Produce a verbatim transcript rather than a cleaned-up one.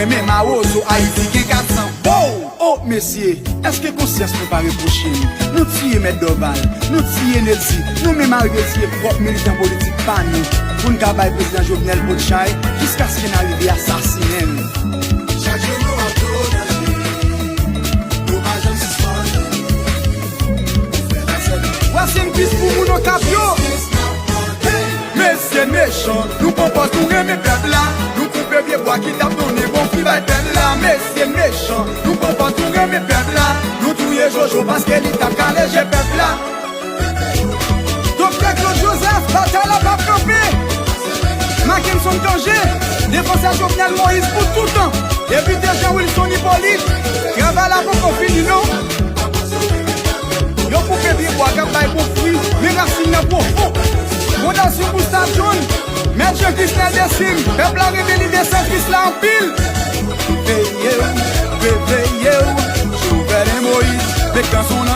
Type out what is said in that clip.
Renmen mawozo, Ayiti gen kat san. Wow! Oh, mesye, èske konsyans nou pa repwoche n? Nou tiye Mèt Dòval, nou tiye Nedi, nou menm al retiye pwòp militan politik pa nou, pou n ka bay prezidan Jovenel potchay, jiskaske n arive asasinen l. Chak jou nou ap tou nèji, nou pa janm sispann. Rest in peace pou moun Okap yo. Mesye mechan, nou pran pòz nou renmen pèp la. Nou koupe pye bwa ki t ap donnen bon fwi bay pèp la. Mesye mechan, nou pran pòz nou renmen pèp la. Nou touye Jojo paske li t ap kale je pèp la. Doktè Claude Joseph, batay la p ap kanpe. Mackenson Cangé, defansè Jovenel Moïse pou toutan. Depite Jean Wilson Hyppolite, travay la poko fini non. Yo koupe pye bwa k ap bay bon fwi, men rasin nan pwofon. Fondasyon Gustave John, Mèt Jean Chrisnel Desime, pèp la reveye li de sèvis la anpil. Reveye w, reveye w, Jovenel Moïse, met kanson